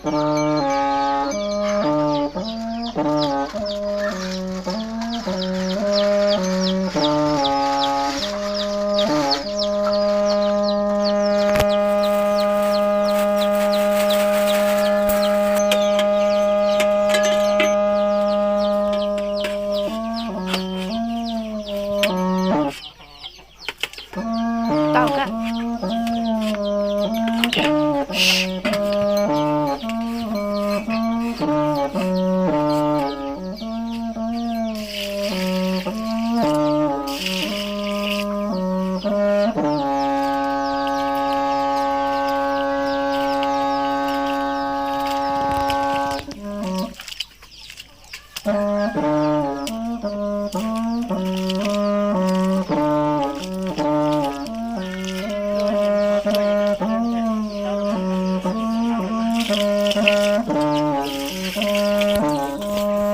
Tau kawg.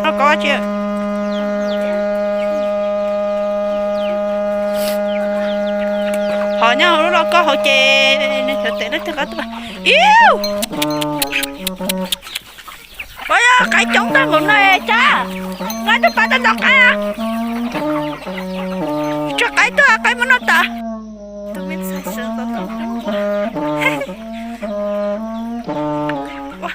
Koj kov tsi? Ho nyob hauv lub lauj kaub hauv ces nws sawv tes lawm tiag qab tuaj. Iu! Ua yog qaib coob tag npaum no es tsab, nqa tus pas tau ntau qaib. Tsab qaib tuaj, qaib muab noj tas. Tus me ntxhais sawv ntxov tau. Sawv ntxov tau puv ua.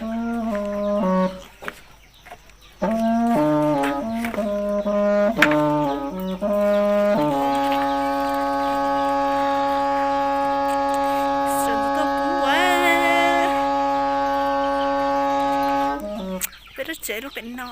Peb lub tsev lub pem no.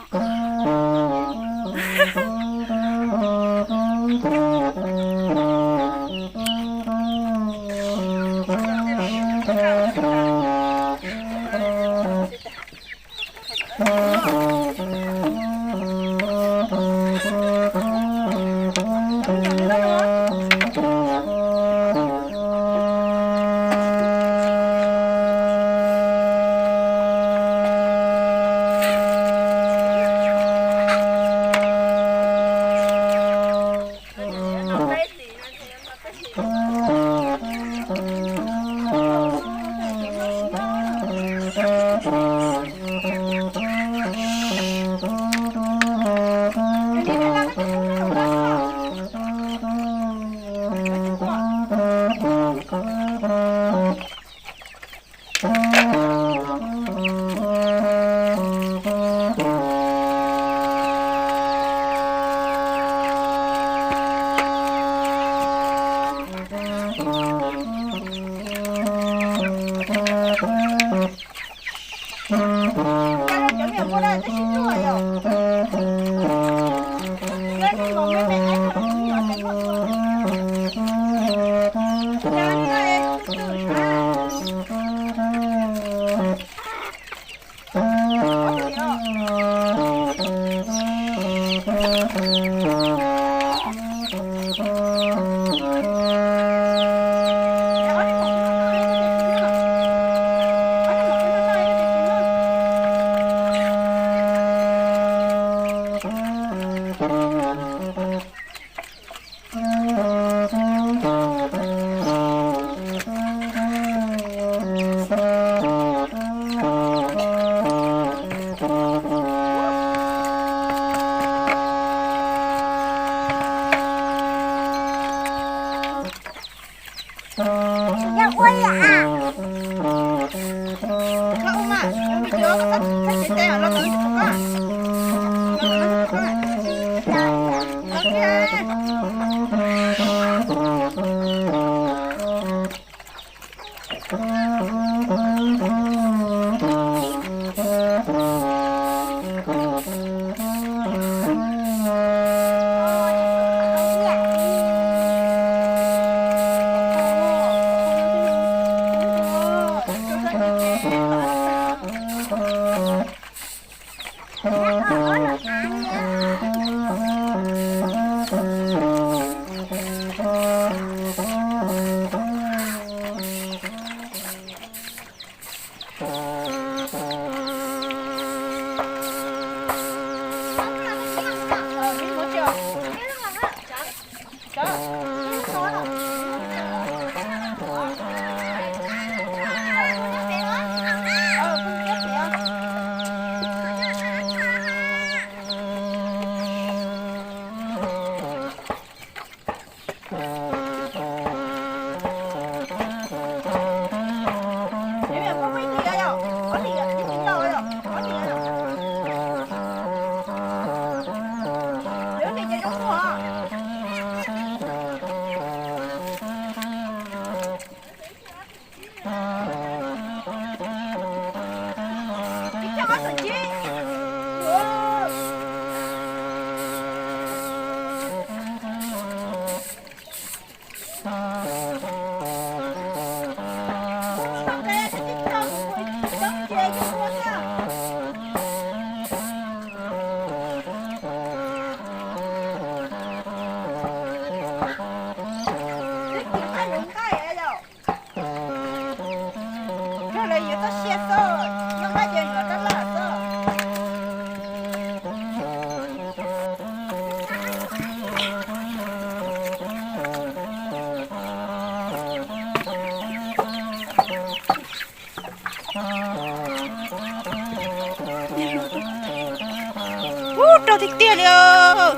Ub, rog tiag tiag li os.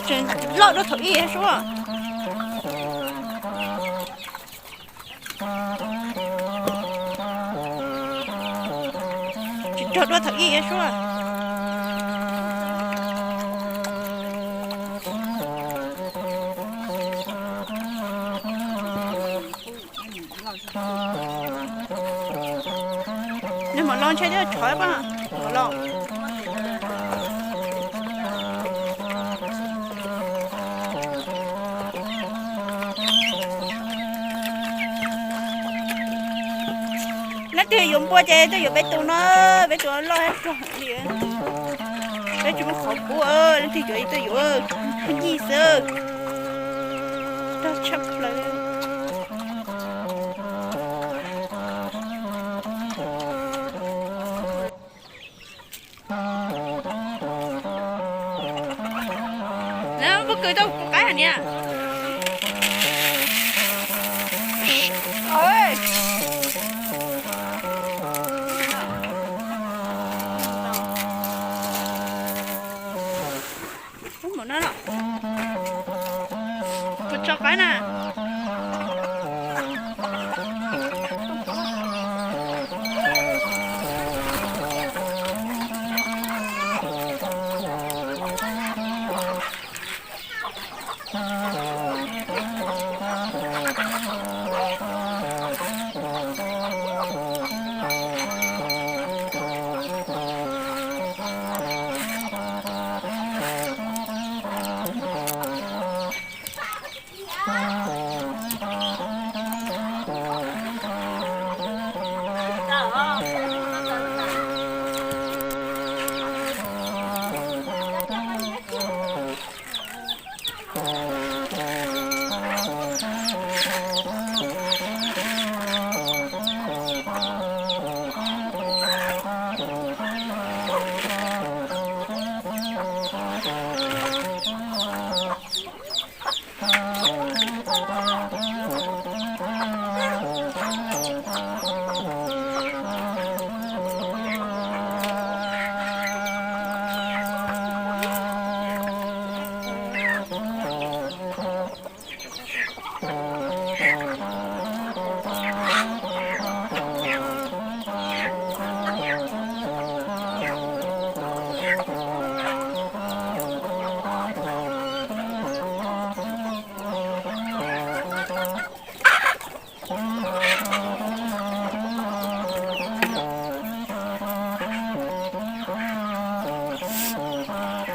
Tseem loj dua thaum ub sub. Tsis rog dua thaum ub sub. Nag hmo los ntshe twb tshov pa, hmo los. Leej twg yuav npua ces tuaj yuav peb tus no, peb tus loj rog li. Peb tsis muaj qhov pub, leej twg yuav tuaj yuav, pheej yig xwb. Rog tshaj plaws. Nab, puab kws tau kuv qaib niam. Ub, mus no los. Puas tso qaib na?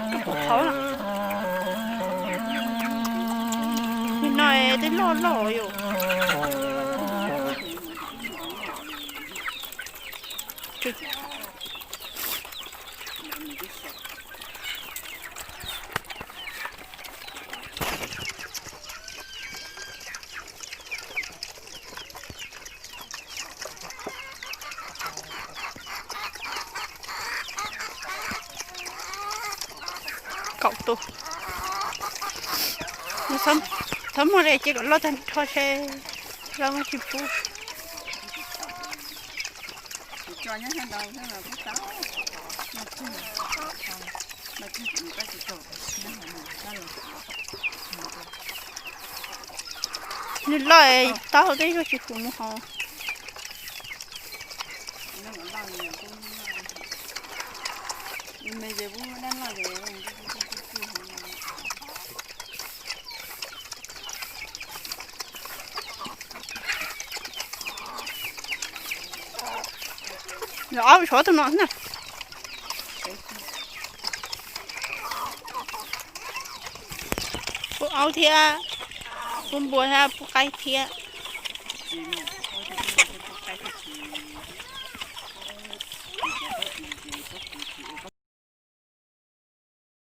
Koj pom qhov no, nim no twb loj loj yom. Kaum tus. Txhob muag li ces kom loj tag nrho ces lawv muab tsis pub. Nws loj, taub hau tej zuag tsis pub mus hauv. Ob, tshuav tus no na. Pub aub thiab, pub npua thiab, pub qaib thiab.